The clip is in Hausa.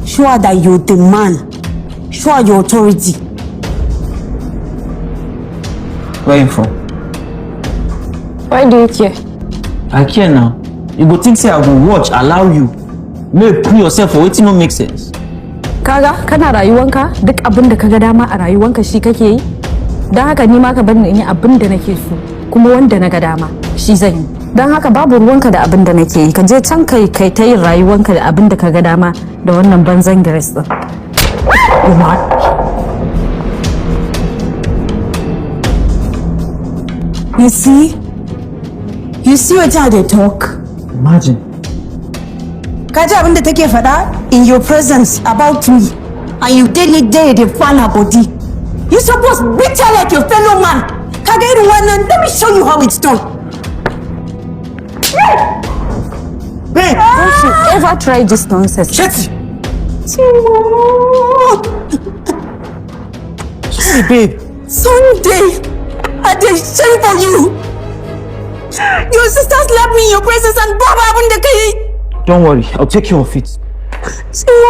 Show her that you're the man. Show her your authority. Where you from? Why do you care? I care now. You go think say I go watch, allow you. Make you put yourself for wetin no make sense. Kaga kana rayuwanka, duk abin da kaga dama a rayuwanka shi kake yi. Don haka ni ma ka bar ni in yi abin da nake so, kuma wanda na ga dama shi zan yi. Don haka babu ruwanka da abin da nake yi, ka je can kai kai ta yin rayuwanka da abin da kaga dama da wannan banzan Grace din. You mad? You see? You see wetin I dey talk? Imagine. Ka ji abin da take faɗa in your presence about me, and you dey there dey fan her body. You suppose beat her like your fellow man. Ka ga irin wannan, let me show you how it's done. Babe! Don't you ever try this nonsense. Shetty! Sorry, babe. Sunday, I dey shame for you. Your sister slapped me in your presence and babu abin da ka yi. Don't worry, I'll take care of it. Timo.